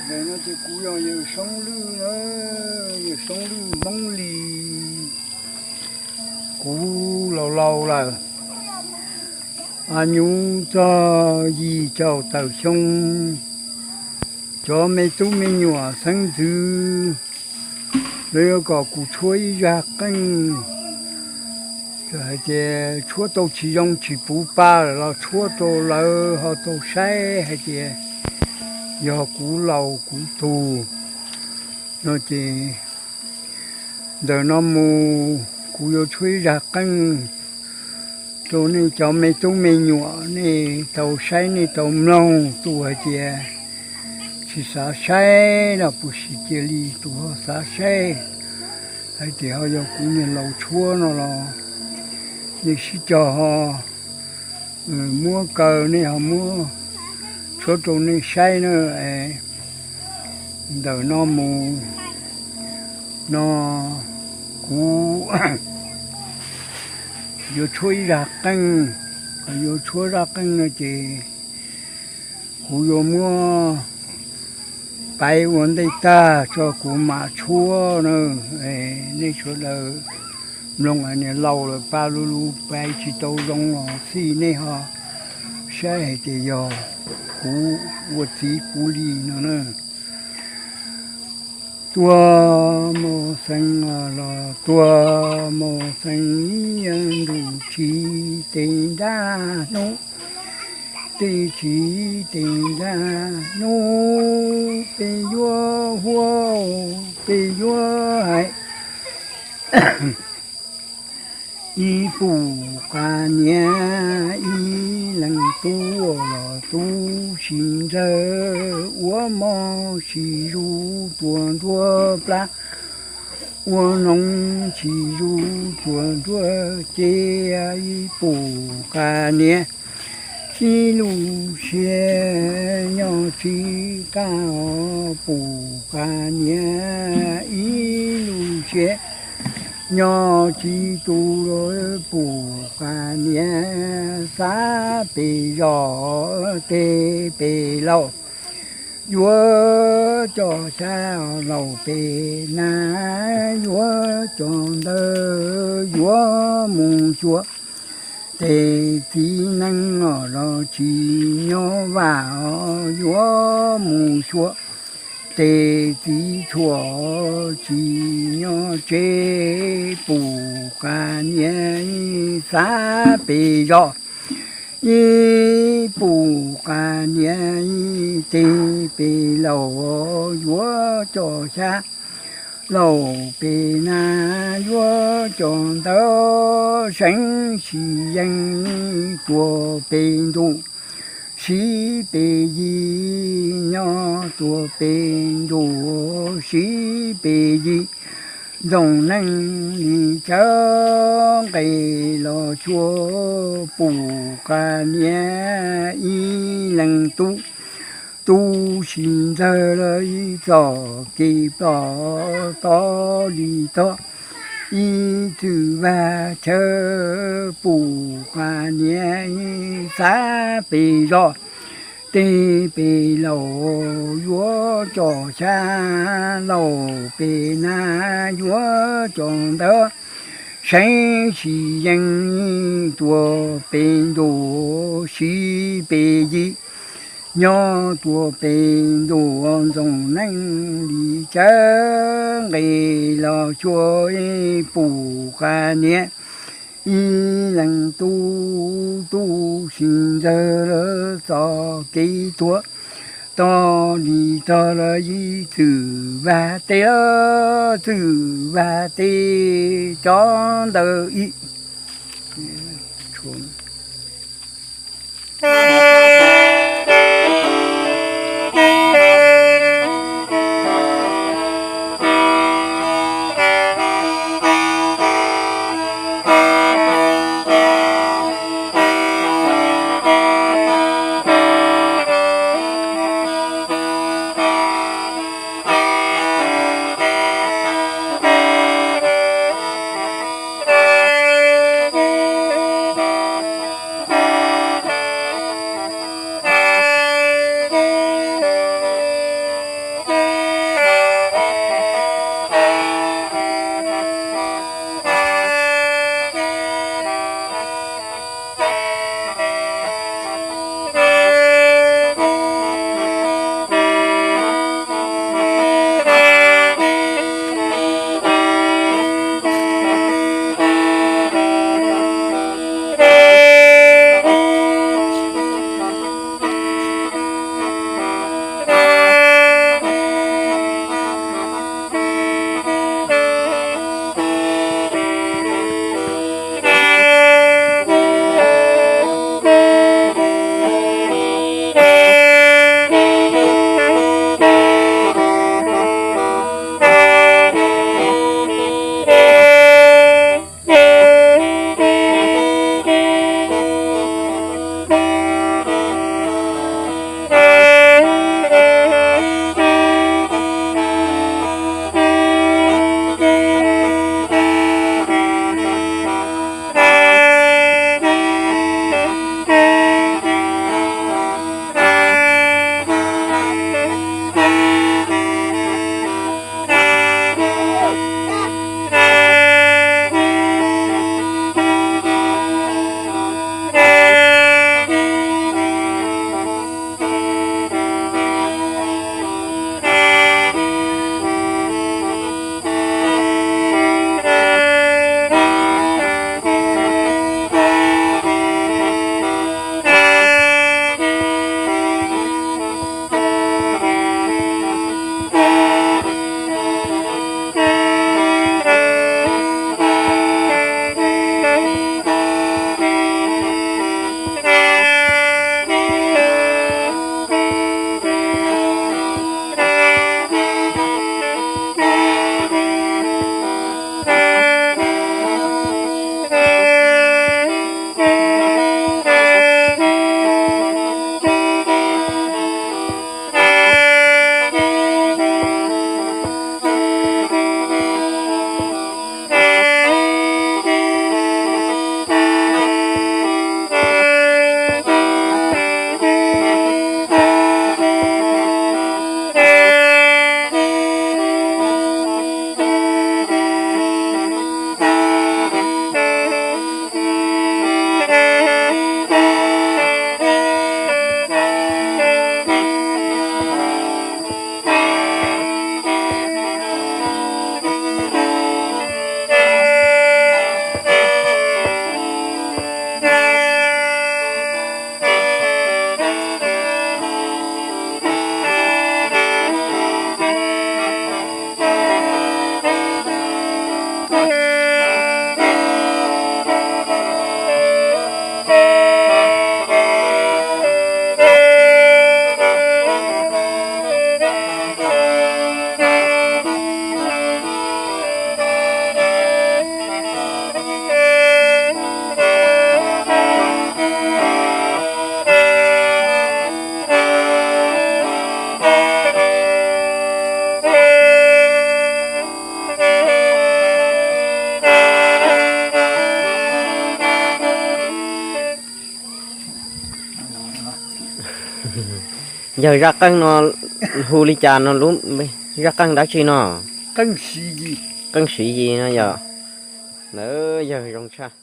No ces kuv yog yawg Soob Lwj, yawg Soob Lwj Hmoob Lis. Kuv laus laus lawm, nyuv txog yim caum tawm xyoo. Cov me tub me nyuam xeeb ntxwv lawv yuav kom kuv tshuab ib zaj qeej, hais tias tshuab tau tsis zoo tsis puv pa lawm los tshuab rau lawv ho tau saib hais tias yog kuv laus kuv tug no ces ntawm no mus kuv yuav tshuab ib zaj qeej rau nej cov me tub me nyuam nej tau saib nej tau mloog. Tus hais tias tsis xav saib los puas sim cia li, tus ho xav saib hais tias ho yog kuv niag laus tshuab no los nej sib cog ho muab kaw, nej ho muab tshuab rau nej saib na. Ntawm no mus no kuv yuav tshuab ib zaj qeej, yuav tshuab zaj qeej no ces kuv yuav muab paiv ua ntej tag tso kuv mam tshuab na. Nej sawv daws mloog, niag laus lawm pa lu lu paiv tsis tau zoo los xij nej ho saib hais tias yog kuv ua txiv kuv li no na. Tuag mus xeeb los tuag mus xeeb, ib yam ntuj tsis tes nrab hnub, tej tsis tes nrab hnub, peb yuav huab, peb yuav hais. Ib pum qas niam ib leeg tub los tub si ntsawg, ua mov si zuj tua nruab plab, ua noog si zuj tua nruab ceg. Ib pum qas niam ib lub siab nyob tsis qab, pum qas niam ib lub siab nyob tsis tu, pum qas niam xav pem zos teb pem laus, yuav coj xyab laus pem nab, yuav coj ntawd yuav mus xyuas tes txiv neeb os, los tsis nyob vaj os, yuav mus xyuas tes txiv tshuaj tsis nyob tsev. Pum qas niam xav pem zos, ib pum qas niam teb pem laus, yuav coj xyab laus pem nab, yuav coj ntawd seev sib yees tuaj pem ntuj sib pem yig, nyob tuaj pem ntuj sib pem yig. Ntxoov neej li cawv nqes los xyuas, pum qas niam ib leeg tub, tub si ntsawg lawm ib txoj kev ploj, tog li tog ib txwm vaj chaw. Pum qas niam xav pem zos teb pem laus, yuav coj xyab laus pem nab, yuav coj ntawd seev sib yees tuaj pem ntuj sib pem yig, nyob tuaj pem ntuj. Ntxoov neej li cawv nqes los xyuas, pum qas niam ib leeg tub, tub si ntsawg lawm txoj kev tuag, tog li tog lawm ib txwm vaj teb, txwm vaj teb cov ntawd ib Yawg zaj qeej no hu li cas no lub, zaj qeej dab tsi no? Qeej Siv Yis no yog. Ntawd yawg zoo tshaj.